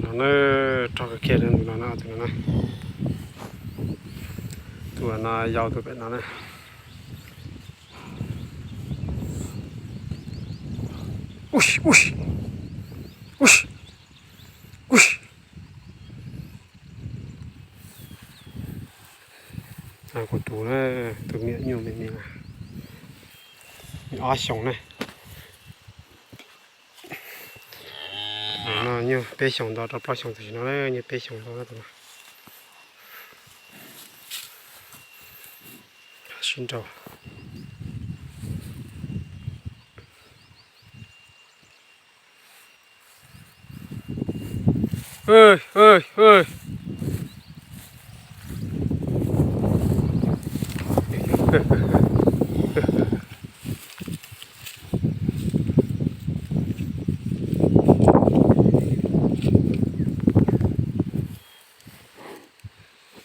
No na, rog kiag tus no na, tus no na. Tus no yau tus pem no na. Ub, ub, ub, ub. Kuv tus na, tus me nyuam me me na, ob xyoos na. No nyuag peb xyoos ntau rau plaub xyoos tam sim no na, nyuag peb xyoos ntau na tus no. Sib nraus.